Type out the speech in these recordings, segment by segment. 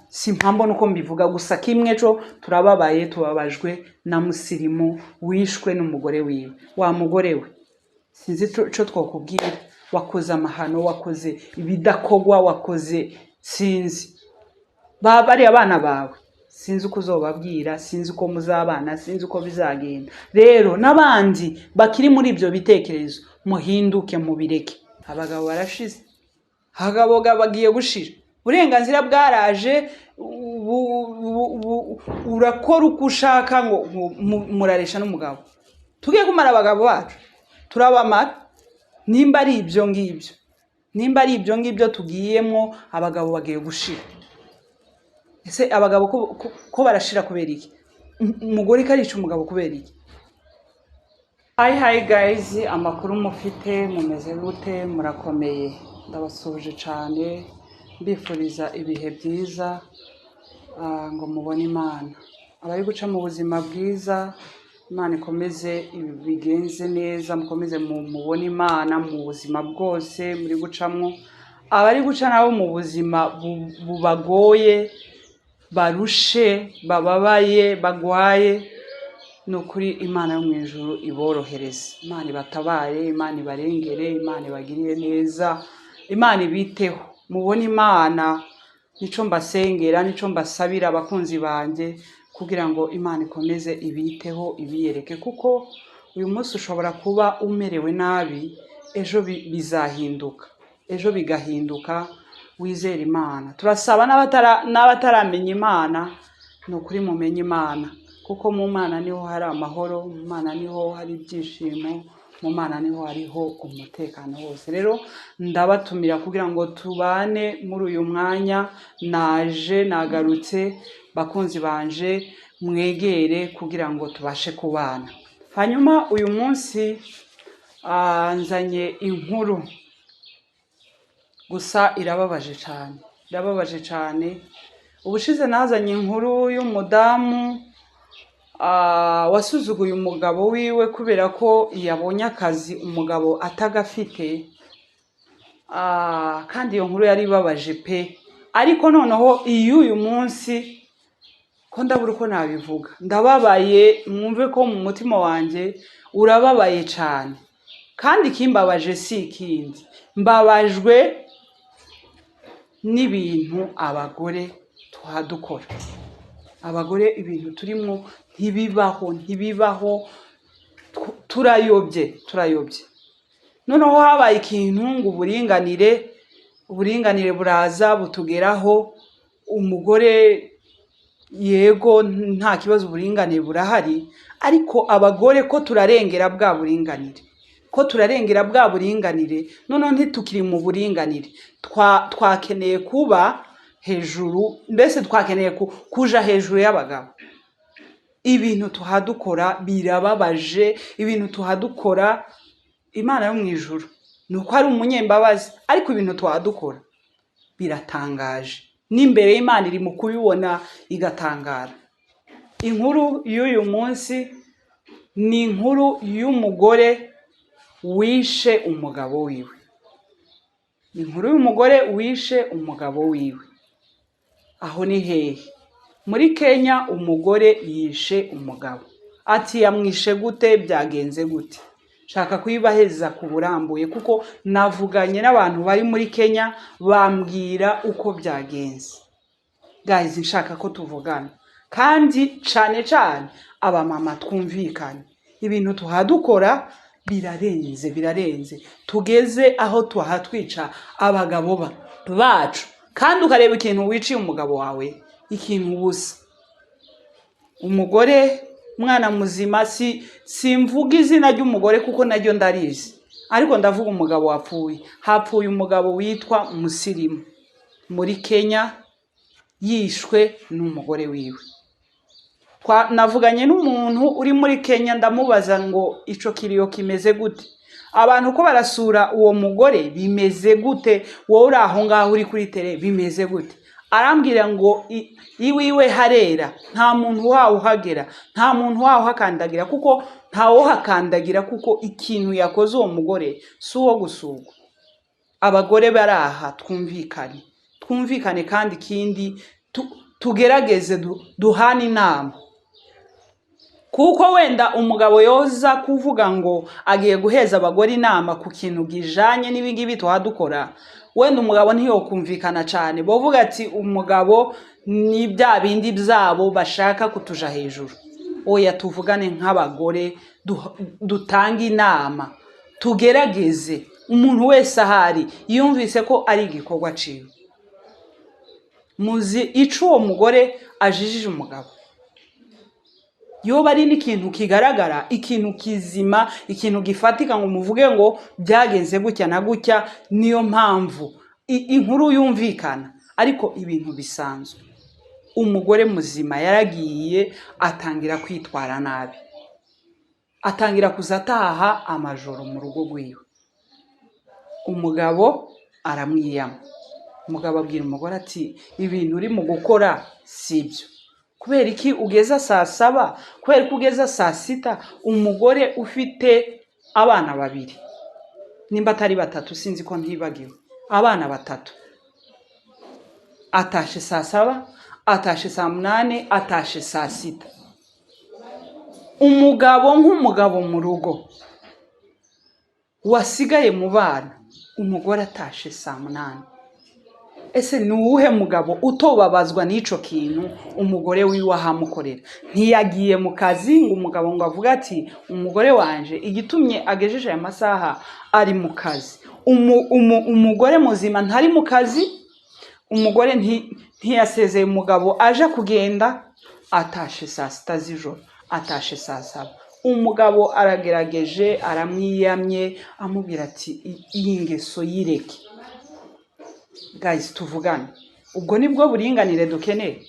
Simpambo uko mbivuga, gusa kimwe cyo turababaye, tubabajwe na Musirimu wishwe n'umugore wiwe. Wa mugore we, sinzi ico twakubwira. Wakoze amahano, wakoze ibidakogwa, wakoze, sinzi, bariya bana bawe sinzi uko uzobabwira, sinzi uko muzabana, sinzi uko bizagenda. Rero n'abandi bakiri muri ibyo bitekerezo, muhinduke, mubireke. Abagabo barashize, abagabo bagiye gushira. Uburenganzira bwaraje, urakora uko ushaka, ngo muraresha n'umugabo. Tugiye kumara abagabo bacu, turabamara. Nimba ari ibyo ngibyo, nimba ari ibyo ngibyo tugiyemwo, abagabo bagiye gushira. Ese abagabo ko barashira kubera iki? Umugore karica umugabo kubera iki? Hi hi guys, amakuru mufite? Mumeze gute? Murakomeye? Ndabasuhuje cyane, mbifuriza ibihe byiza, ngo mubone Imana. Abari guca mu buzima bwiza, Imana ikomeze bigenze neza, mukomeze mubone Imana mu buzima bwose muri gucamwo. Abari guca nabo mu buzima bubagoye, barushe, bababaye, bagwaye, ni ukuri Imana yo mu ijuru iborohereze, Imana ibatabare, Imana ibarengere, Imana ibagirire neza, Imana ibiteho, mubone Imana. Nico mbasengera, nico mbasabira, abakunzi banjye, kugira ngo Imana ikomeze ibiteho, ibiyereke, kuko uyu munsi ushobora kuba umerewe nabi, ejo bizahinduka, ejo bigahinduka. Wizere Imana. Turasaba n'abataramenya Imana, ni ukuri mumenye Imana, kuko mu Mana niho hari amahoro, mu Mana niho hari ibyishimo, mu Mana niho hariho umutekano wose. Rero ndabatumira kugira ngo tubane muri uyu mwanya. Naje nagarutse, bakunzi banje, mwegere kugira ngo tubashe kubana. Hanyuma uyu munsi nzanye inkuru, gusa irababaje cyane, irababaje cyane. Ubushize nazanye inkuru y'umudamu wasuzuguye umugabo wiwe kubera ko yabonye akazi umugabo atagafite. Kandi iyo nkuru yari ibabaje pe. Ariko noneho iy'uyu munsi ko ndabura uko nabivuga, ndababaye. Mwumve ko mu mutima wanjye urababaye cyane. Kandi ikimbabaje si ikindi, mbabajwe n'ibintu abagore tuhadukora. Abagore ibintu turimo ntibibaho, ntibibaho. Turayobye, turayobye. Noneho habaye ikintu ngo uburinganire, uburinganire buraza butugeraho. Umugore, yego, nta kibazo, uburinganire burahari, ariko abagore ko turarengera bwa buringanire, ko turarengera bwa buringanire. Noneho ntitukiri mu buringanire. Twakeneye kuba hejuru, mbese twakeneye kuja hejuru y'abagabo. Ibintu tuhadukora birababaje, ibintu tuhadukora. Imana yo mu ijuru ni uko ari umunyembabazi, ariko ibintu tuhadukora biratangaje. N'imbere y'Imana iri mu kubibona igatangara. Inkuru y'uyu munsi ni inkuru y'umugore wishe umugabo wiwe, inkuru y'umugore wishe umugabo wiwe. Aho ni hehe? Muri Kenya. Umugore yishe umugabo. Ati yamwishe gute? Byagenze gute? Nshaka kuyibaheza ku burambuye, kuko navuganye n'abantu bari muri Kenya, bambwira uko byagenze. Guys, nshaka ko tuvugana, kandi cane cane abamama twumvikane. Ibintu tuhadukora birarenze, birarenze. Tugeze aho tuhatwica abagabo bacu. Kandi ukareba ikintu wiciye umugabo wawe, ikintu ubusa. Umugore, mwana muzima, si simvuga izina ry'umugore kuko naryo ndarizi, ariko ndavuga umugabo wapfuye. Hapfuye umugabo witwa Musirimu muri Kenya, yishwe n'umugore wiwe. Navuganye n'umuntu uri muri Kenya, ndamubaza ngo ico kiriyo kimeze gute? Abantu ko barasura uwo mugore, bimeze gute? Wowe uri aho ngaho, uri kuri tele, bimeze gute? Arambwira ngo iwiwe harera, nta muntu wawe uhagera, nta muntu wawe uhakandagira, kuko ntawuhakandagira, kuko ikintu yakoze uwo mugore si uwo gusurwa. Abagore bari aha, twumvikane, twumvikane. Kandi ikindi Tugerageze duhane inama, kuko wenda umugabo yoza kuvuga ngo agiye guheza abagore inama ku kintu gijanye n'ibingibi tuhadukora, wenda umugabo ntiyokumvikana cyane. Bovuga ati umugabo ni bya bindi byabo bashaka kutuja hejuru. Oya, tuvugane nk'abagore, dutange inama, tugerageze. Umuntu wese ahari yumvise ko ari igikorwa ciwe. Muzi ico uwo mugore ajijije umugabo, yoba ari n'ikintu kigaragara, ikintu kizima, ikintu gifatika, ngo muvuge ngo byagenze gutya na gutya, niyo mpamvu inkuru yumvikana. Ariko ibintu bisanzwe, umugore muzima yaragiye atangira kwitwara nabi, atangira kuza ataha amajoro mu rugo rwiwe. Umugabo aramwiyama. Umugabo abwira umugore ati: "Ibintu uri mu gukora si byo. Kubera iki ugeza saa 7? Kubera ko ugeza saa 6?" Umugore ufite abana babiri, nimba atari batatu, sinzi ko ntibagiwe, abana batatu, atashe saa 7, atashe saa 8, atashe saa 6. Umugabo nk'umugabo mu rugo wasigaye mu bana, umugore atashe saa 8. Ese ni uwuhe mugabo utobabazwa n'ico kintu umugore wiwe ahamukorera? Ntiyagiye mu kazi ngo umugabo ngo avuge ati: "Umugore wanje igitumye agejeje aya masaha ari mu kazi." Umugore muzima ntari mu kazi, umugore ntiyasezeye umugabo aje kugenda, atashe saa 6 z'ijoro, atashe saa 7. Umugabo aragerageje, aramwiyamye, amubwira ati: "Iyi ngeso yireke." Guys, tuvugane, ubwo nibwo buringanire dukeneye?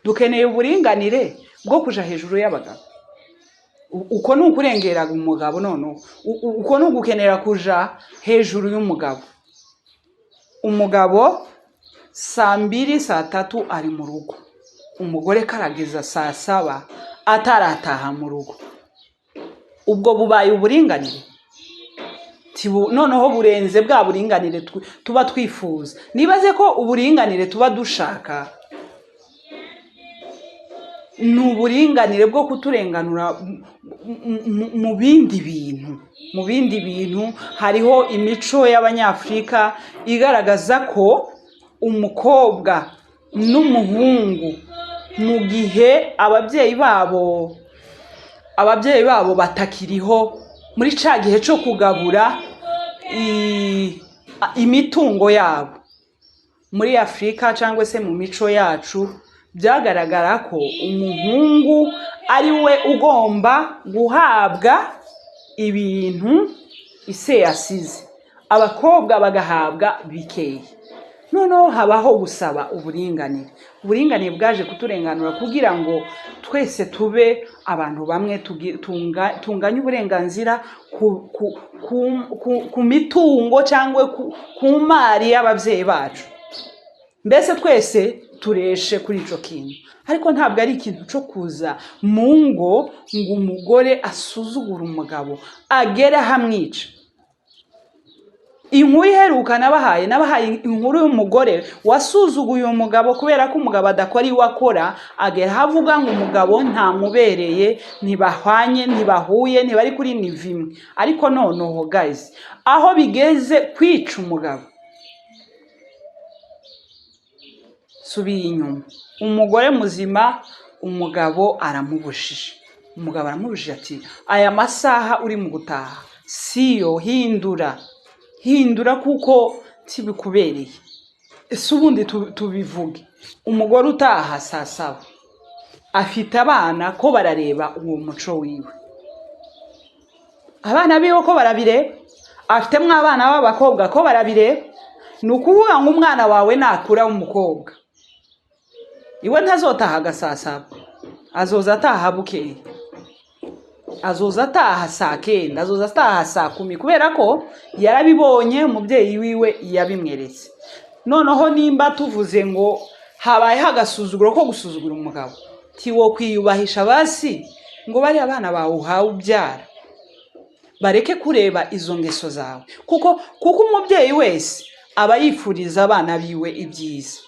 Dukeneye uburinganire bwo kuja hejuru y'abagabo? Uko ni ukurengera umugabo. Noneho uko ni ugukenera kuja hejuru y'umugabo. Umugabo saa 2, saa 3 ari mu rugo, umugore karageza saa 7 atarataha mu rugo. Ubwo bubaye uburinganire? Noneho burenze bwa buringanire tuba twifuza. Nibaze ko uburinganire tuba dushaka ni uburinganire bwo kuturenganura mu bindi bintu. Mu bindi bintu hariho imico y'Abanyafurika igaragaza ko umukobwa n'umuhungu, mu gihe ababyeyi babo batakiriho, muri ca gihe cyo kugabura imitungo yabo muri Afurika cyangwa se mu mico yacu, byagaragara ko umuhungu ari we ugomba guhabwa ibintu ise yasize, abakobwa bagahabwa bikeya. Noneho habaho gusaba uburinganire. Uburinganire bwaje kuturenganura kugira ngo twese tube abantu bamwe, tunganye uburenganzira ku mitungo cyangwa ku mari y'ababyeyi bacu. Mbese twese tureshe kuri ico kintu. Ariko ntabwo ari ikintu cyo kuza mu ngo ngo umugore asuzugure umugabo agere aho amwica. Inkuru iheruka nabahaye inkuru y'umugore wasuzuguye umugabo kubera ko umugabo adakora iwe akora, agera aho avuga ngo umugabo ntamubereye, ntibahwanye, ntibahuye, ntibari kuri niveau imwe. Ariko noneho guys, aho bigeze kwica umugabo, subiye inyuma. Umugore muzima, umugabo aramubujije, umugabo aramubujije ati: "Aya masaha uri mu gutaha siyo, hindura, hindura kuko tibikubereye." Ese ubundi tubivuge, umugore utaha saa 7 afite abana, ko barareba uwo muco wiwe? Abana biwe ko barabireba? Afitemo abana b'abakobwa, ko barabireba? Ni ukuvuga ngo umwana wawe nakura w'umukobwa, iwe ntazotahaga saa 7, azoza ataha bukeye, azoza ataha saa 9, azoza ataha saa 10, kubera ko yarabibonye, umubyeyi wiwe yabimweretse. Noneho nimba tuvuze ngo habayeho agasuzuguro ko gusuzugura umugabo, tiwo kwiyubahisha basi ngo bariya abana bawe uhawe ubyara bareke kureba izo ngeso zawe, kuko umubyeyi wese aba yifuriza abana biwe ibyiza.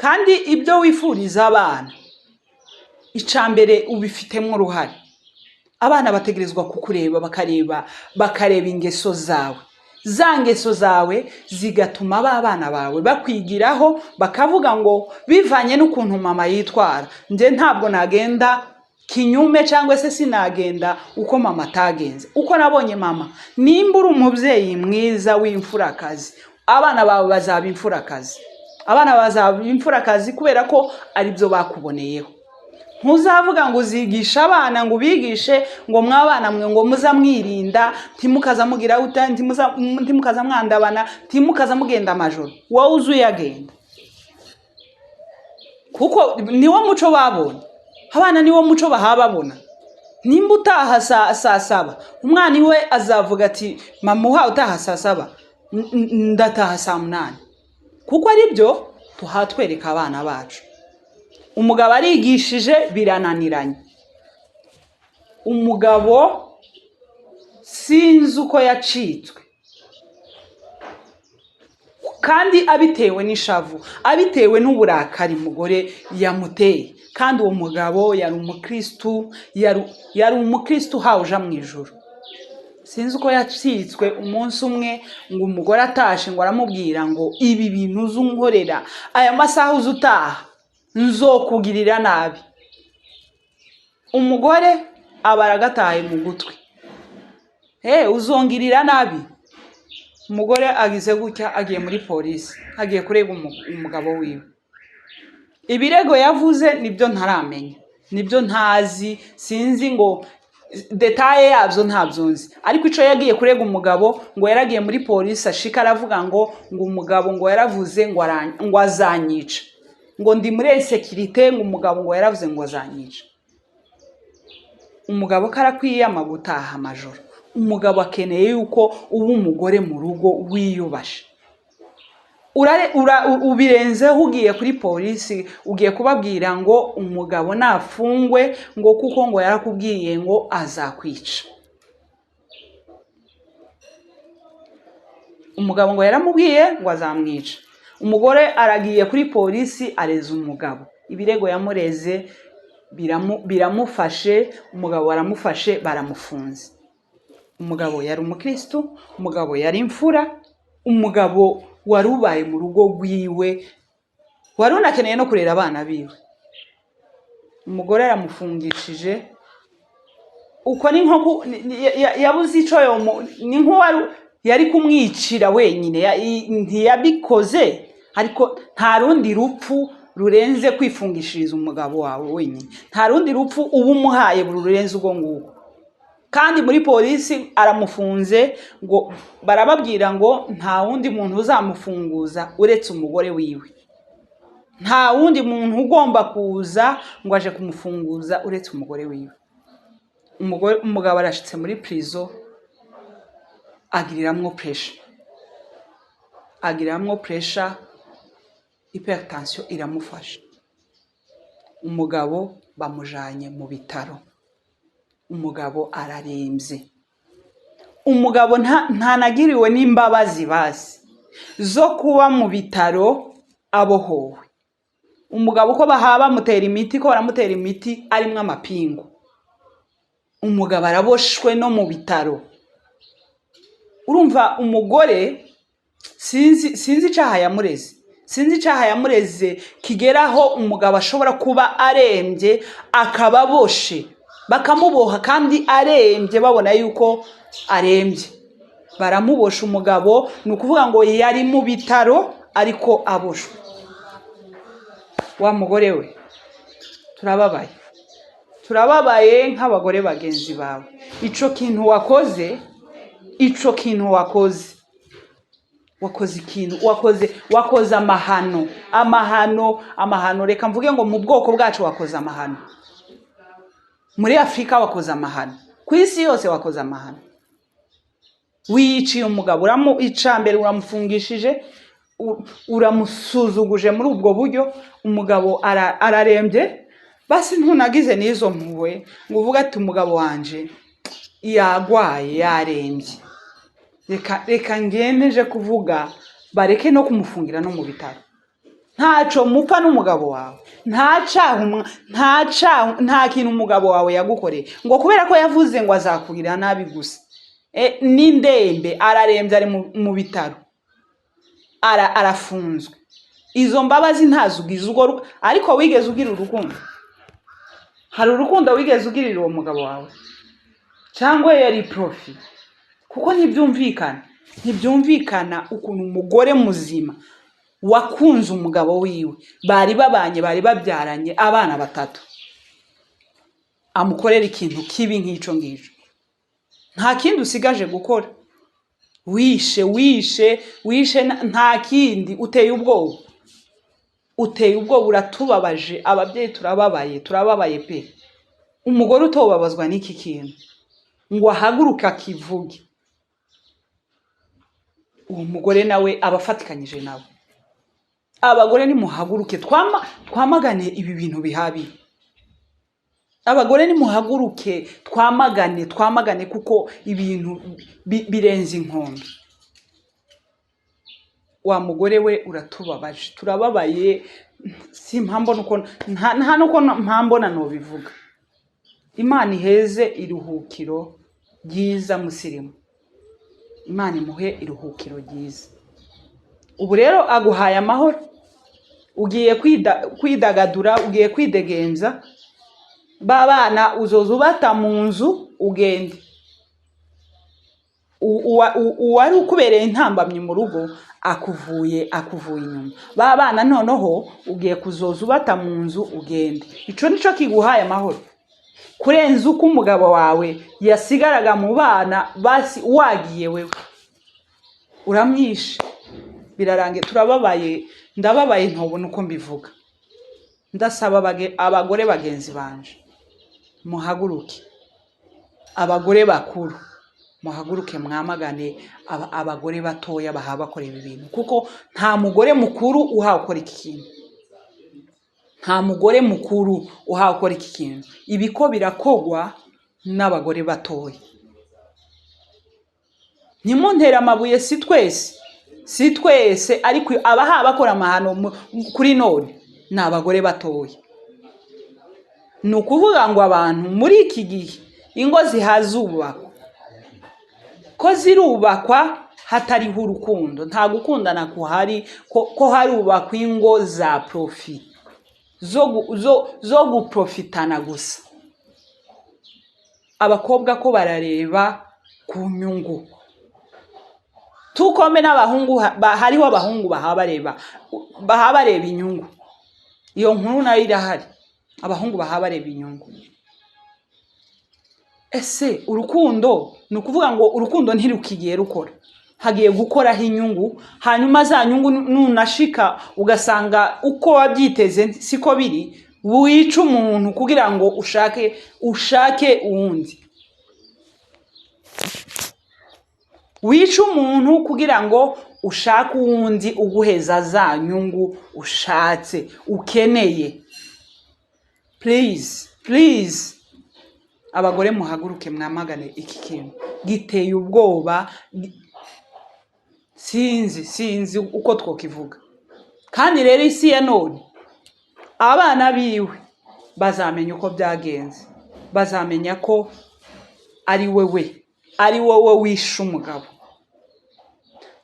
Kandi ibyo wifuriza abana, icya mbere ubifitemo uruhare. Abana bategerezwa kukureba, bakareba ingeso zawe, za ngeso zawe zigatuma ba bana bawe bakwigiraho, bakavuga ngo bivanye n'ukuntu mama yitwara, njye ntabwo nagenda kinyume, cyangwa se sinagenda uko mama atagenze, uko nabonye mama. Nimba uri umubyeyi mwiza w'imfurakazi, abana bawe bazaba imfurakazi. Abana bazaba imfurakazi kubera ko aribyo bakuboneyeho. Ntuzavuga ngo uzigisha abana, ngo ubigishe ngo mwabana mwe, ngo muza mwirinda, ntimukaza mugira uta, ntimukaza mwandabana, ntimukaza mugenda amajoro. Wowe uzi uyagenda, kuko niwo muco babonye. Abana niwo muco bahababona. Nimba utaha saa 7, umwana iwe azavuga ati mama uhawe utaha saa 7, ndataha saa 8, kuko ari byo tuhatwereka abana bacu. Umugabo arigishije birananiranye. Umugabo sinzi uko yacitswe, kandi abitewe n'ishavu, abitewe n'uburakari umugore yamuteye. Kandi uwo mugabo yari umukristu, yari umukristu uhawe uja mu ijuru. Sinzi uko yacitswe umunsi umwe ngo umugore atashe, ngo aramubwira ngo ibi bintu uzi unkorera, aya masaha uzi utaha, nzokugirira nabi. Umugore aba aragataye mu gutwi, hey, uzongirira nabi. Umugore agize gutya agiye muri polisi, agiye kurega umugabo wiwe. Ibirego yavuze nibyo ntaramenya, nibyo ntazi, sinzi ngo détails yabyo ntabyo nzi. Ariko icyo yagiye kurega umugabo, ngo yaragiye muri polisi ashika aravuga ngo umugabo ngo yaravuze ngo azanyica, ngo ndi muri insécurité, ngo umugabo ngo yaravuze ngo azanyica. Umugabo karakwiyama gutaha amajoro. Umugabo akeneye yuko uba umugore mu rugo wiyubashe. Ubirenzeho ugiye kuri polisi, ugiye kubabwira ngo umugabo nafungwe, ngo kuko ngo yarakubwiye ngo azakwica. Umugabo ngo yaramubwiye ngo azamwica. Umugore aragiye kuri polisi areza umugabo. Ibirego yamureze biramufashe, umugabo baramufashe baramufunze. Umugabo yari umukristu, umugabo yari imfura, umugabo wari ubaye mu rugo rwiwe, wari unakeneye no kurera abana biwe. Umugore aramufungishije. Uko ni nko yabuze ico ni nk'uwari yari kumwicira wenyine, ntiyabikoze, ariko nta rundi rupfu rurenze kwifungishiriza umugabo wawe wenyine. Nta rundi rupfu uba umuhaye rurenze ubwo ngubwo. Kandi muri polisi aramufunze, ngo barababwira ngo nta wundi muntu uzamufunguza uretse umugore wiwe. Nta wundi muntu ugomba kuza ngo aje kumufunguza uretse umugore wiwe. Umugabo arashitse muri prison, agiriramwo pressure, agiriramwo pressure, hypertension iramufasha. Umugabo bamujanye mu bitaro, umugabo ararembye. Umugabo ntanagiriwe n'imbabazi basi zo kuba mu bitaro abohowe. Umugabo uko baha bamutera imiti, ko baramutera imiti arimwo amapingu, umugabo araboshwe no mu bitaro. Urumva umugore sinzi icaha yamureze, sinzi icaha yamureze kigeraho umugabo ashobora kuba arembye akaba aboshe, bakamuboha kandi arembye, babona yuko arembye baramubosha. Umugabo ni ukuvuga ngo yari mu bitaro ariko aboshwe. Wa mugore we, turababaye, turababaye nk'abagore bagenzi bawe. Ico kintu wakoze, ico kintu wakoze, wakoze ikintu wakoze, wakoze amahano, amahano, amahano. Reka mvuge ngo mu bwoko bwacu wakoze amahano, muri Afurika wakoze amahano, ku isi yose wakoze amahano. Wiyiciye umugabo, uramu mbere uramufungishije, uramusuzuguje muri ubwo buryo. Umugabo ararembye, basi ntunagize n'izo mpuhwe ngo uvuge ati umugabo wanje yagwaye, yarembye, reka ngende nje kuvuga bareke no kumufungira no mu bitaro. Ntaco mupfa n'umugabo wawe, nta caha nta caha, nta kintu umugabo wawe yagukoreye, ngo kubera ko yavuze ngo azakugirira nabi gusa. N'indembe, ararembye, ari mu bitaro, arafunzwe. Izo mbabazi ntazo ugize urwo ariko wigeze ugira urukundo? Hari urukundo wigeze ugirira uwo mugabo wawe, cyangwa yari profit? Kuko ntibyumvikana, ntibyumvikana ukuntu umugore muzima wakunze umugabo wiwe, bari babanye, bari babyaranye abana batatu, amukorera ikintu kibi nk'icyo ngicyo. Nta kindi usigaje gukora, wishe, wishe, wishe, nta kindi. Uteye ubwoba, uteye ubwoba, uratubabaje. Ababyeyi turababaye, turababaye pe. Umugore utobabazwa n'iki kintu ngo ahaguruke akivuge, uwo mugore nawe aba afatikanyije nawe. Abagore nimuhaguruke, twamagane ibi bintu bihabi. Abagore nimuhaguruke, twamagane, twamagane, kuko ibintu birenze inkombe. Wa mugore we, uratubabaje, turababaye. Si mpambona uko nta nuko mpambona nobivuga. Imana iheze iruhukiro ryiza musirimu, Imana imuhe iruhukiro ryiza. Ubu rero aguhaye amahoro, ugiye kwidagadura, ugiye kwidegenza. Ba bana uzoza ubata mu nzu ugende. Uwari ukubereye intambamyi mu rugo akuvuye inyuma. Ba bana noneho ugiye kuzoza ubata mu nzu ugende. Ico nico kiguhaye amahoro kurenza uko umugabo wawe yasigaraga mu bana? Basi wagiye wewe, uramwishe, birarangiye. Turababaye, ndababaye, ntobona uko mbivuga. Ndasaba abagore bagenzi banje, muhaguruke. Abagore bakuru, muhaguruke, mwamagane abagore batoya baha bakora ibi bintu, kuko nta mugore mukuru uhawe ukora iki kintu, nta mugore mukuru uhawe ukora iki kintu. Ibiko birakogwa n'abagore batoya. Ntimuntere amabuye, si twese, si twese, ariko abaha bakora amahano kuri none ni abagore batoya. Ni ukuvuga ngo abantu muri iki gihe ingo zihazubakwa ko zirubakwa hatariho urukundo, nta gukundana kuhari, ko harubakwa ingo za profit, zo guprofitana gusa. Abakobwa ko barareba ku nyungu, tukome n'abahungu, hariho abahungu baha bareba inyungu. Iyo nkuru nayo irahari, abahungu baha bareba inyungu. Ese urukundo, ni ukuvuga ngo urukundo ntirukigiye rukora, hagiye gukoraho inyungu. Hanyuma za nyungu nunashika ugasanga uko wabyiteze siko biri, wica umuntu kugira ngo ushake uwundi. Wica umuntu kugira ngo ushake uwundi uguheza za nyungu ushatse, ukeneye. Please, please, abagore muhaguruke, mwamagane iki kintu giteye ubwoba. Sinzi uko twokivuga. Kandi rero isi ya none, abana biwe bazamenya uko byagenze, bazamenya ko ari wewe, ari wowe wishe umugabo.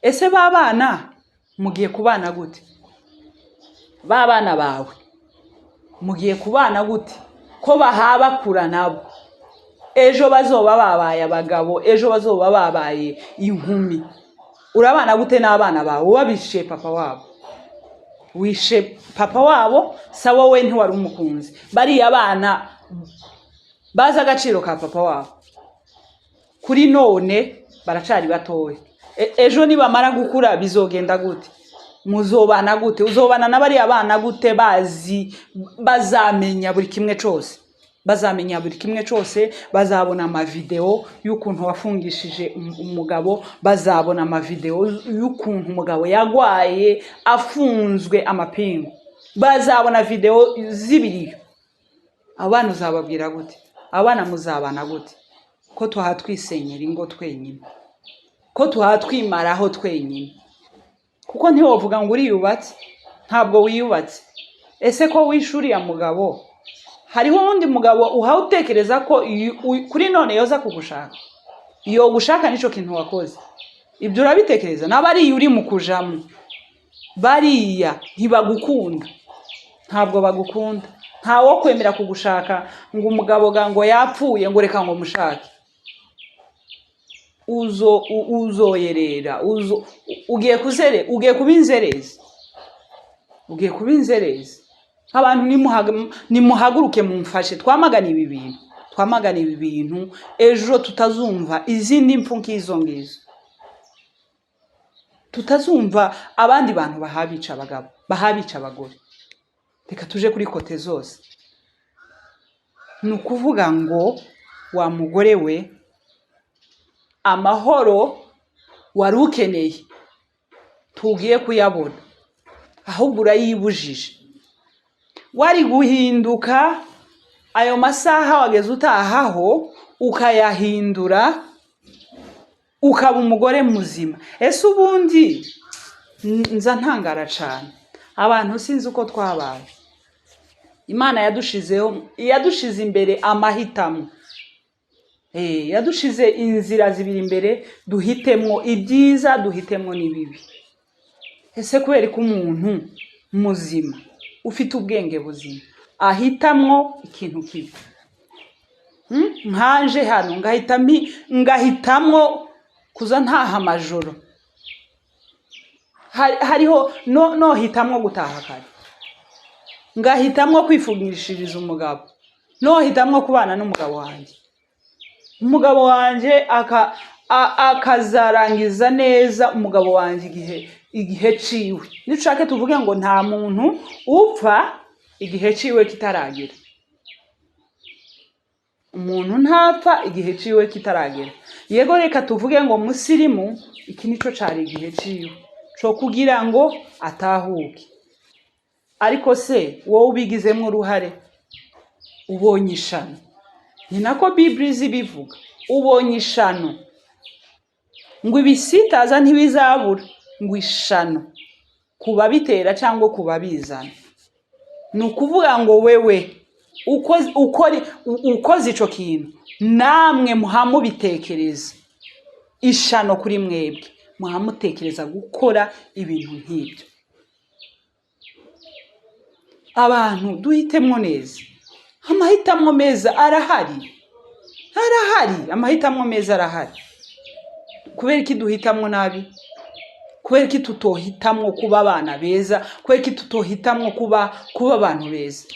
Ese ba bana mugiye kubana gute? Ba bana bawe mugiye kubana gute, ko bahabakura nabo ejo bazoba babaye abagabo, ejo bazoba babaye inkumi? Urabana gute n'abana bawe wabishe papa wabo? Wishe papa wabo, sawa, wowe ntiwari umukunzi. Bariya bana bazi agaciro ka papa wabo? Kuri none baracari batoya. Ejo nibamara gukura bizogenda gute? Muzobana gute? Uzobana na bariya bana gute? Bazi, bazamenya buri kimwe cose, bazamenya buri kimwe cose. Bazabona amavideo y'ukuntu wafungishije umugabo, bazabona amavideo y'ukuntu umugabo yagwaye afunzwe amapingu, bazabona video z'ibiriyo. Abana uzababwira gute? Abana muzabana gute, ko tuha twisenyera ingo twenyine, ko tuha twimaraho twenyine? Kuko ntiwovuga ngo uriyubatse. Ntabwo wiyubatse. Ese ko wishe uriya mugabo, hariho uwundi mugabo uhawe utekereza ko kuri none yoza kugushaka? Iyo gushaka nico kintu wakoze, ibyo urabitekereza? N'abariya uri mu kujamo, bariya ntibagukunda, ntabwo bagukunda. Ntawo kwemera kugushaka ngo umugabo ga ngo yapfuye, ngo reka ngo mushake. Uzoyerera, ugiye kuzere, ugiye kuba inzerezi, ugiye kuba inzerezi. Abantu nimuhaguruke mumfashe twamagane ibi bintu, twamagane ibi bintu, ejo tutazumva izindi mpfu nk'izo ngizo, tutazumva abandi bantu bahabica abagabo, bahabica abagore. Reka tuje kuri côté zose. Ni ukuvuga ngo wa mugore we, amahoro wari ukeneye tugiye kuyabona, ahubwo urayibujije. Wari guhinduka ayo masaha wageze utahaho ukayahindura, ukaba umugore muzima. Ese ubundi nza ntangara cane, abantu sinzi uko twabaye. Imana yadushizeho, yadushize imbere amahitamo. Yadushize inzira zibiri imbere, duhitemwo ibyiza, duhitemwo n'ibibi. Ese kubera ko umuntu muzima ufite ubwenge buzima ahitamwo ikintu kibi? Nkanje hano ngahitamwo kuza ntaha amajoro. Hariho no nohitamwo gutaha kare, ngahitamwo kwifungishiriza umugabo, nohitamwo kubana n'umugabo wanjye, umugabo wanjye akazarangiza neza, umugabo wanjye igihe ciwe. Nidushake tuvuge ngo nta muntu upfa igihe ciwe kitaragera. Umuntu ntapfa igihe ciwe kitaragera. Yego, reka tuvuge ngo Musirimu iki nico cari igihe ciwe co kugira ngo atahuke. Ariko se wowe ubigizemwo uruhare, ubonye ishano. Ni nako Bibiri izi ibivuga, ubonye ishano, ngo ibisitaza ntibizabura, ngo ishano kubabitera cyangwa kubabizana. Ni ukuvuga ngo wewe ukoze ico kintu, namwe muhamubitekereza, ishano kuri mwebwe muhamutekereza gukora ibintu nk'ibyo. Abantu duhitemwo neza. Amahitamo meza arahari, arahari, amahitamo meza arahari. Kubera iki duhitamwo nabi? Kubera iki tutohitamwo kuba abana beza? Kubera iki tutohitamwo kuba abantu beza?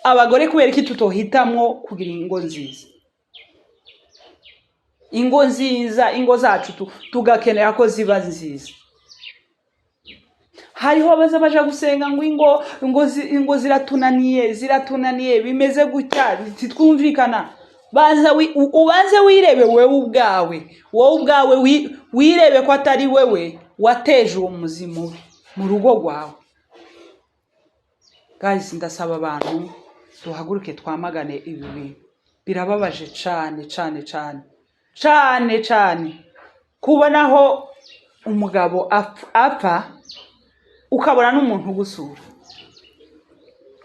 Abagore, kubera iki tutohitamwo kugira ingo nziza, ingo nziza, ingo zacu tugakenera ko ziba nziza? Hariho abaza baja gusenga ngo ingo ziratunaniye, ziratunaniye, bimeze gutya, ntitwumvikana. Baza ubanze wirebe wewe ubwawe, wowe ubwawe wirebe ko atari wewe wateje uwo muzimu mu rugo rwawe. Guys, ndasaba abantu duhaguruke twamagane ibi bintu. Birababaje cane cane cane cane cane kubonaho umugabo apfa, ukabura n'umuntu ugusura,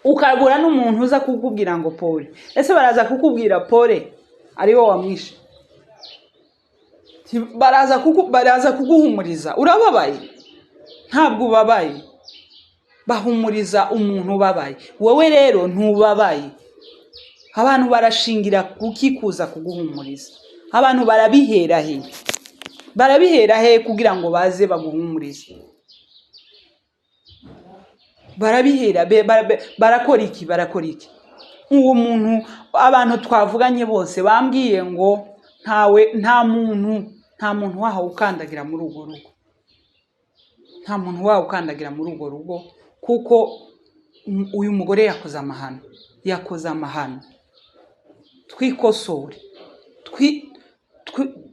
ukabura n'umuntu uza kukubwira ngo pole. Ese baraza kukubwira pole ari wowe wamwishe? Baraza kuguhumuriza urababaye? Ntabwo ubabaye. Bahumuriza umuntu ubabaye. Wowe rero ntubabaye. Abantu barashingira kuki kuza kuguhumuriza? Abantu barabihera he? Barabihera he kugira ngo baze baguhumurize? Barabihera barakora iki? Barakora iki? Uwo muntu, abantu twavuganye bose bambwiye ngo ntawe, nta muntu wahawe ukandagira muri urwo rugo, nta muntu wawe ukandagira muri urwo rugo, kuko uyu mugore yakoze amahano, yakoze amahano. Twikosore,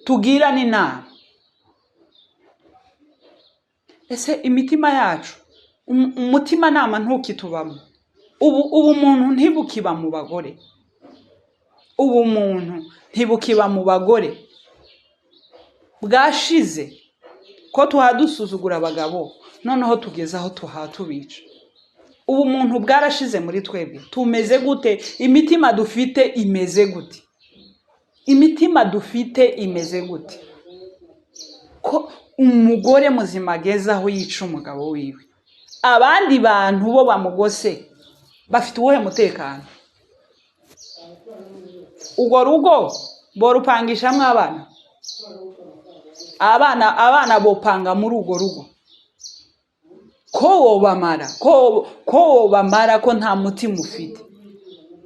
tugirane inama. Ese imitima yacu, umutimanama ntukitubamo? Ubu umuntu ntibukiba mu bagore, ubumuntu ntibukiba mu bagore, bwashize. Ko tuhadusuzugura abagabo, Noneho tugeze aho tubica. Ubumuntu bwarashize muri twebwe. Tumeze gute? Imitima dufite imeze gute? Imitima dufite imeze gute? Ko umugore muzima ageze aho yica umugabo wiwe, abandi bantu bo bamugose bafite uwuhe mutekano? Urwo rugo borupangishamwo abana? Abana bopanga muri urwo rugo? Ko wobamara, ko wobamara, ko nta mutima ufite?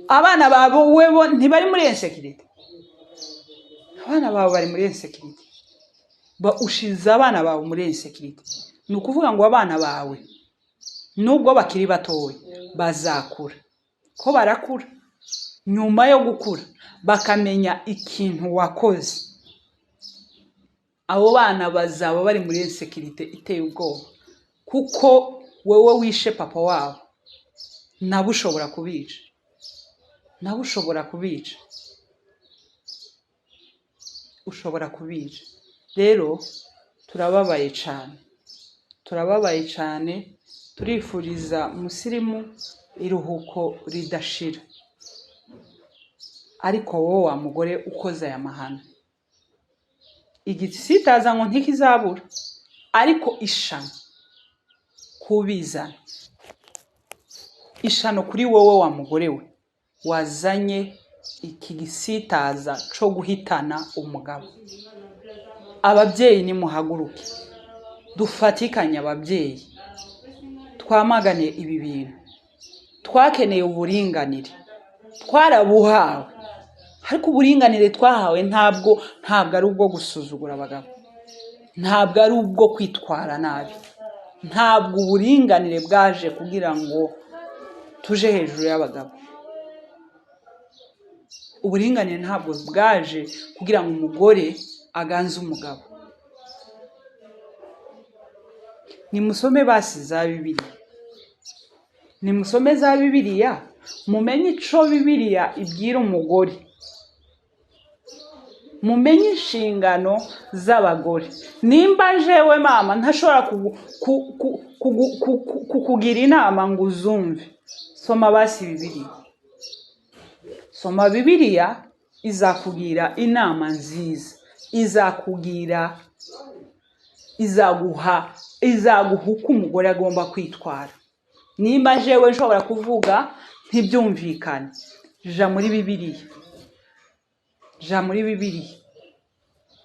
Abana bawe bo ntibari muri insécurité? Abana bawe bari muri insécurité. Ushize abana bawe muri insécurité. Ni ukuvuga ngo abana bawe, nubwo bakiri batoya, bazakura, ko barakura, nyuma yo gukura bakamenya ikintu wakoze, abo bana bazaba bari muri insécurité iteye ubwoba, kuko wowe wishe papa wabo, nabo ushobora kubica, nabo ushobora kubica, ushobora kubica. Rero turababaye cyane, turababaye cyane. Turifuriza Musirimu iruhuko ridashira. Ariko wowe wa mugore ukoze aya mahano, igisitaza ngo ntikizabura, ariko ishano kubizana, ishano kuri wowe wa mugore we wazanye iki gisitaza co guhitana umugabo. Ababyeyi, nimuhaguruke, dufatikanye. Ababyeyi, twamagane ibi bintu. Twakeneye uburinganire, twarabuhawe, ariko uburinganire twahawe ntabwo ari ubwo gusuzugura abagabo, ntabwo ari ubwo kwitwara nabi. Ntabwo uburinganire bwaje kugira ngo tuje hejuru y'abagabo. Uburinganire ntabwo bwaje kugira ngo umugore aganze umugabo. Nimusome basi za Bibiliya, nimusome za Bibiliya, mumenye ico Bibiliya ibwira umugore, mumenye inshingano z'abagore. Nimba jewe mama ntashobora kukugira inama ngo uzumve, soma basi Bibiliya. Soma Bibiliya, izakugira inama nziza, izakugira, izaguha uko umugore agomba kwitwara. Nimba jewe nshobora kuvuga ntibyumvikane, ja muri Bibiliya, ja muri Bibiliya.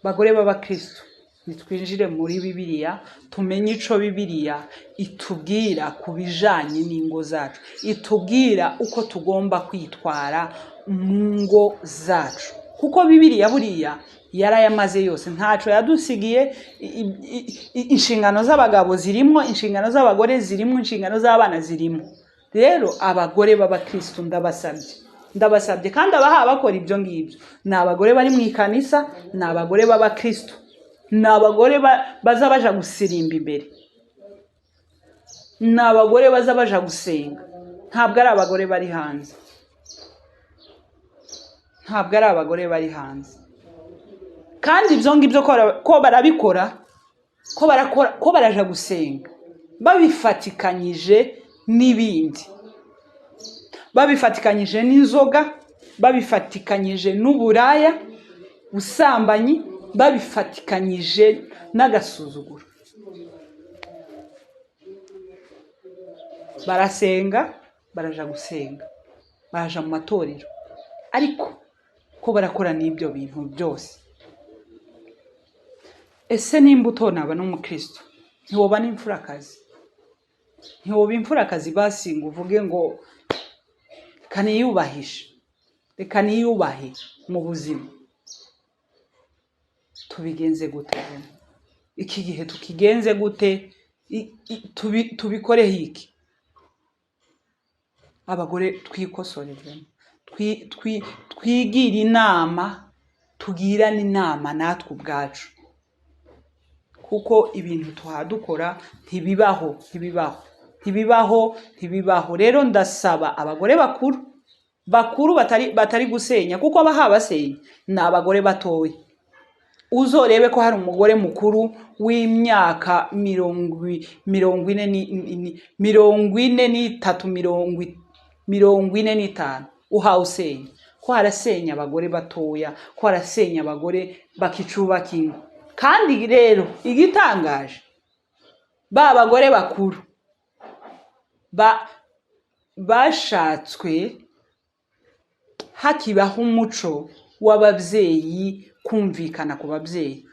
Bagore b'abakristo, nitwinjire muri Bibiliya, tumenye ico Bibiliya itubwira ku bijanye n'ingo zacu, itubwira uko tugomba kwitwara mu ngo zacu, kuko Bibiliya buriya yarayamaze yose, ntaco yadusigiye. Inshingano z'abagabo zirimo, inshingano z'abagore zirimo, inshingano z'abana zirimo. Rero abagore b'abakristo, ndabasabye, ndabasabye. Kandi abaha bakora ibyo ngibyo ni abagore bari mu ikanisa, ni abagore b'abakristo, ni abagore baza baja gusirimba imbere, ni abagore baza baja gusenga. Ntabwo ari abagore bari hanze, ntabwo ari abagore bari hanze. Kandi ibyo ngibyo ko barabikora, ko barakora, ko baraja gusenga, babifatikanyije n'ibindi, babifatikanyije n'inzoga, babifatikanyije n'uburaya, busambanyi, babifatikanyije n'agasuzuguro. Barasenga, baraja gusenga, baraja mu matorero, ariko ko barakora n'ibyo bintu byose. Ese nimba utonaba n'umukristo, ntiwoba n'imfurakazi? Ntiwoba imfurakazi basi ngo uvuge ngo reka niyubahishe, reka niyubahe mu buzima? Tubigenze gute rero? Iki gihe tukigenze gute? Tubikoreho iki? Abagore, twikosoreremo, twigire inama, tugirane inama natwe ubwacu, kuko ibintu tuhadukora ntibibaho, ntibibaho, ntibibaho, ntibibaho. Rero ndasaba abagore bakuru, bakuru batari gusenya, kuko abaha basenya ni abagore batoya. Uzorebe ko hari umugore mukuru w'imyaka 43, 43, 45 uhawe usenya. Ko harasenya abagore batoya, ko harasenya abagore bakicubaka ingo. Kandi rero igitangaje, ba bagore bakuru bashatswe hakibaho umuco w'ababyeyi, kumvikana ku babyeyi.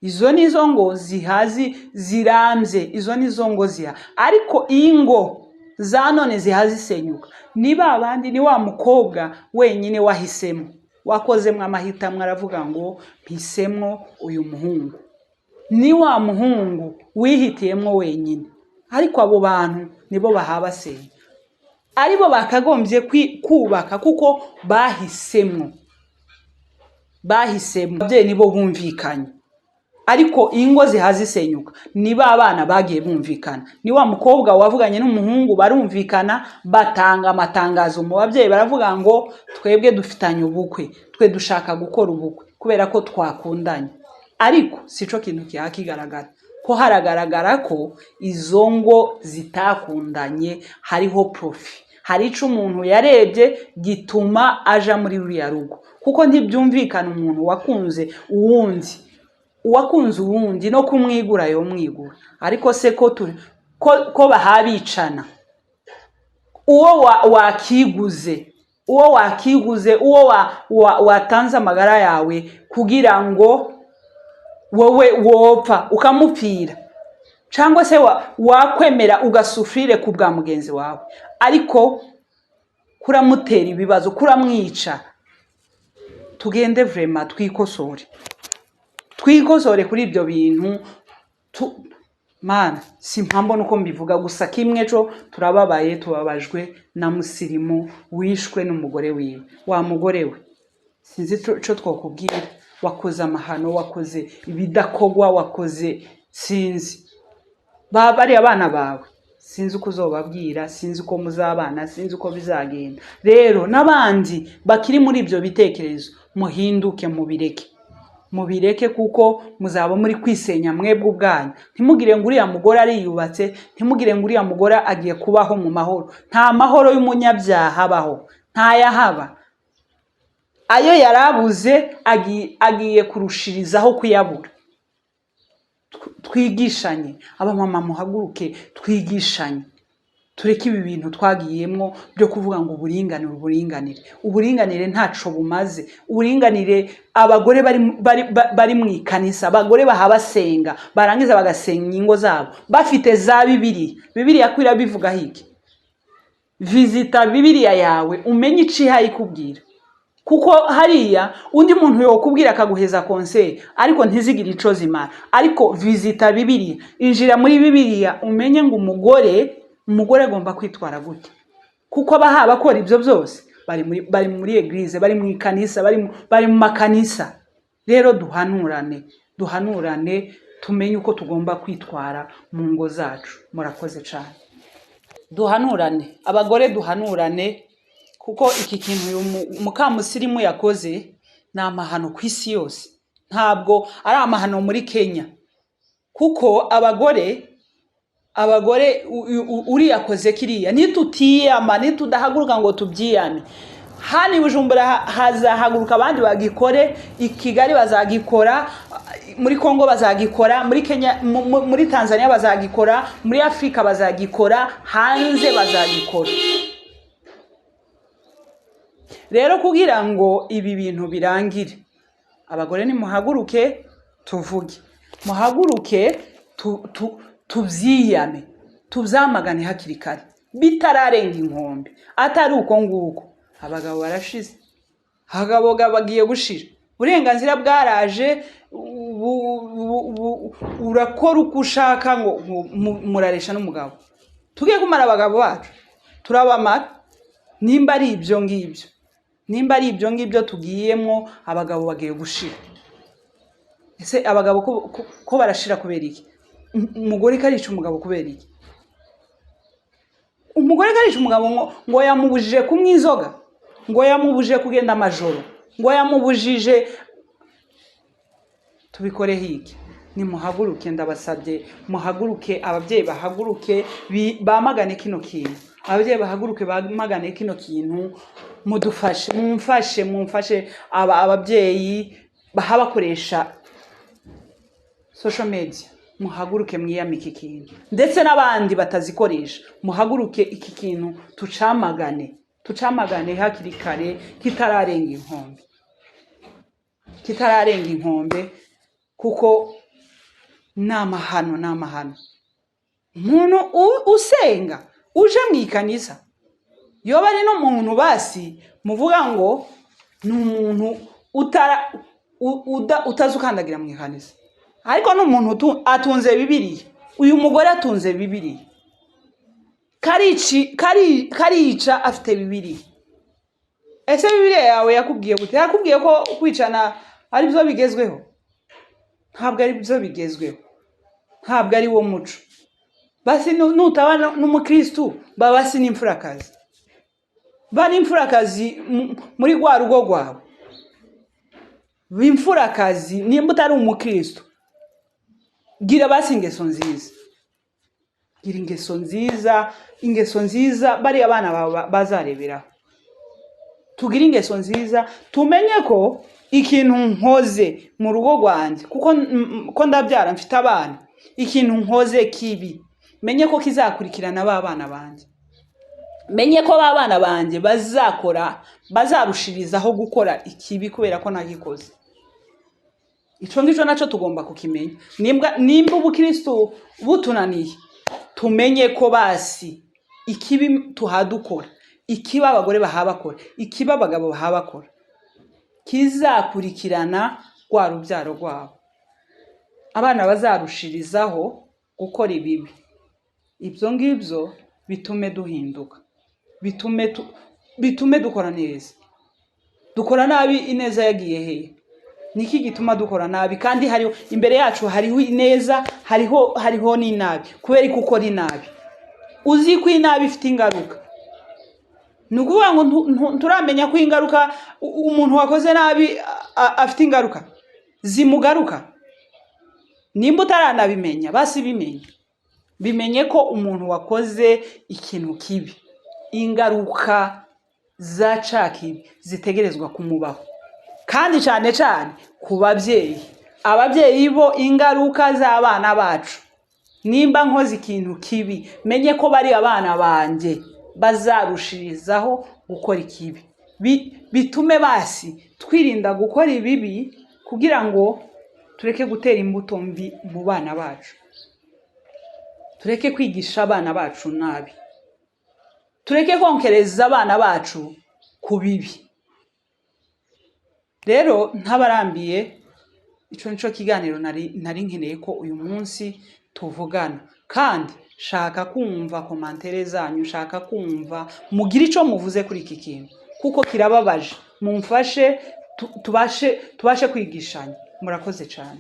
Izo nizo ngo zihazi zirambye, izo nizo ngo ziha. Ariko ingo za none zihazisenyuka ni ba bandi, ni wa mukobwa wenyine wahisemo, wakozemo amahitamo, aravuga ngo mpisemwo uyu muhungu. Ni wa muhungu wihitiyemo wenyine. Ariko abo bantu nibo bahabasenya, aribo bakagombye kubaka, kuko bahisemwo, bahisemo. Ababyeyi nibo bumvikanye. Ariko ingo zihazisenyuka ni ba bana bagiye bumvikana, ni wa mukobwa wavuganye n'umuhungu barumvikana, batanga amatangazo mu babyeyi, baravuga ngo twebwe dufitanye ubukwe, twe dushaka gukora ubukwe kubera ko twakundanye. Ariko sico kintu kiha kigaragara, ko haragaragara ko izo ngo zitakundanye, hariho profit, hari ico umuntu yarebye gituma aja muri ruriya rugo. Kuko ntibyumvikana umuntu wakunze uwundi, uwakunze uwundi no kumwigura yomwigura. Ariko se ko bahabicana, uwo wakiguze, uwo wakiguze, uwo watanze amagara yawe kugira ngo wowe wopfa ukamupfira, cyangwa se wakwemera ugasufrire ku bwa mugenzi wawe, ariko kuramutera ibibazo, kuramwica. Tugende vraiment twikosore, twikosore kuri ibyo bintu. Mana, si mpamvu nuko mbivuga gusa, kimwe co turababaye, tubabajwe na Musirimu wishwe n'umugore wiwe. Wa mugore we, sinzi ico twokubwira. Wakoze amahano, wakoze ibidakogwa, wakoze, sinzi. Ba bariya bana bawe, sinzi uko uzobabwira, sinzi uko muzabana, sinzi uko bizagenda. Rero n'abandi bakiri muri ibyo bitekerezo, muhinduke, mubireke, mubireke, kuko muzaba muri kwisenya mwebwe ubwanyu. Ntimugire ngo uriya mugore ariyubatse, ntimugire ngo uriya mugore agiye kubaho mu mahoro. Nta mahoro y'umunyabyaha abaho, ntayahaba. Ayo yarabuze agiye kurushirizaho kuyabura. Twigishanye, abamama muhaguruke twigishanye, tureke ibi bintu twagiyemwo byo kuvuga ngo uburinganire, uburinganire, uburinganire ntaco bumaze. Uburinganire, abagore bari mu ikanisa, abagore bahabasenga, barangiza bagasenga ingo zabo bafite za Bibiliya. Bibiliya ko irabivugaho iki? Visita Bibiliya yawe umenye ico ihaye ikubwira, kuko hariya undi muntu yokubwira akaguheza conseil, ariko ntizigire ico zimara. Ariko visita Bibiliya, injira muri Bibiliya umenye ngo umugore agomba kwitwara gute, kuko abaha bakora ibyo byose bari muri église, bari mu ikanisa, bari mu makanisa. Rero duhanurane, duhanurane, tumenye uko tugomba kwitwara mu ngo zacu. Murakoze cyane. Duhanurane, abagore duhanurane, kuko iki kintu uyu mukamusirimu yakoze ni amahano ku isi yose, ntabwo ari amahano muri Kenya. Kuko abagore uriya akoze kiriya, nitutiyama, nitudahaguruka ngo tubyiyame, hano i Bujumbura hazahaguruka abandi bagikore, i Kigali bazagikora, muri Kongo bazagikora, muri Kenya, muri Tanzania bazagikora, muri Afurika bazagikora, hanze bazagikora. Rero kugira ngo ibi bintu birangire, abagore nimuhaguruke tuvuge, muhaguruke tubyiyame, tubyamagane hakiri kare bitararenga inkombe. Atari uko nguko, abagabo barashize, abagabo bagiye gushira. Uburenganzira bwaraje, urakora uko ushaka, ngo muraresha n'umugabo. Tugiye kumara abagabo bacu, turabamara. Nimba ari ibyo ngibyo, nimba ari ibyo ngibyo tugiyemwo, abagabo bagiye gushira. Ese abagabo ko barashira kubera iki? Umugore karica umugabo kubera iki? Umugore karica umugabo ngo yamubujije kunywa inzoga, ngo yamubujije kugenda amajoro, ngo yamubujije. Tubikoreho iki? Nimuhaguruke, ndabasabye, muhaguruke. Ababyeyi bahaguruke, bamagane kino kintu. Ababyeyi bahaguruke, bamagane kino kintu. Mudufashe, mumfashe, mumfashe. Aba ababyeyi baha bakoresha social media, muhaguruke, mwiyamike ikintu, ndetse n'abandi batazikoresha, muhaguruke, iki kintu tucamagane, tucamagane hakiri kare, kitararenga inkombe, kitararenga inkombe, kuko ni amahano, ni amahano. Umuntu usenga, uje mu ikanisa, yoba ari n'umuntu basi muvuga ngo ni umuntu utazi ukandagira mu ikanisa, ariko ni umuntu atunze Bibiliya. Uyu mugore atunze Bibiliya, karica afite Bibiliya. Ese Bibiliya yawe yakubwiye gute? Yakubwiye ko kwicana ari byo bigezweho? Ntabwo ari byo bigezweho, ntabwo ari wo muco. Basi nutaba n'umukristu, baba basi n'imfurakazi, ba n'imfurakazi muri rwa rugo rwawe. Ba imfurakazi. Nimba utari umukristu, gira basi ingeso nziza, gira ingeso nziza, ingeso nziza bariya abana bawe bazareberaho. Tugire ingeso nziza, tumenye ko ikintu nkoze mu rugo rwanjye, kuko ko ndabyara, mfite abana, ikintu nkoze kibi, menye ko kizakurikirana ba bana banjye, menye ko ba bana banjye bazakora, bazarushirizaho gukora ikibi kubera ko nagikoze. Ico ngicyo nacyo tugomba kukimenya. Nimba ubukristo butunaniye, tumenye ko basi ikibi tuhadukora, ikibi abagore bahabakora, ikibi abagabo bahabakora, kizakurikirana rwa rubyaro rwabo, abana bazarushirizaho gukora ibibi. Ibyo ngibyo bitume duhinduka, bitume dukora neza. Dukora nabi, ineza yagiye hehe? Niki gituma dukora nabi kandi hariho imbere yacu, hariho ineza, hariho n'inabi? Kubera ko ukora inabi uzi ko inabi ifite ingaruka. Ni ukuvuga ngo nturamenya ko ingaruka, umuntu wakoze nabi afite ingaruka zimugaruka. Nimba utaranabimenya, basi bimenye, bimenye ko umuntu wakoze ikintu kibi, ingaruka za ca kibi zitegerezwa kumubaho. Kandi cyane cyane ku babyeyi, ababyeyi bo, ingaruka z'abana bacu. Nimba nkoze ikintu kibi, menye ko bari abana banjye bazarushirizaho gukora ikibi. Bitume basi twirinda gukora ibibi, kugira ngo tureke gutera imbuto mbi mu bana bacu, tureke kwigisha abana bacu nabi, tureke konkereza abana bacu ku bibi. Rero ntabarambiye, ico nico kiganiro nari nkeneye ko uyu munsi tuvugana. Kandi shaka kumva commentaires zanyu, shaka kumva mugire ico muvuze kuri iki kintu, kuko kirababaje. Mumfashe tubashe kwigishanya. Murakoze cyane.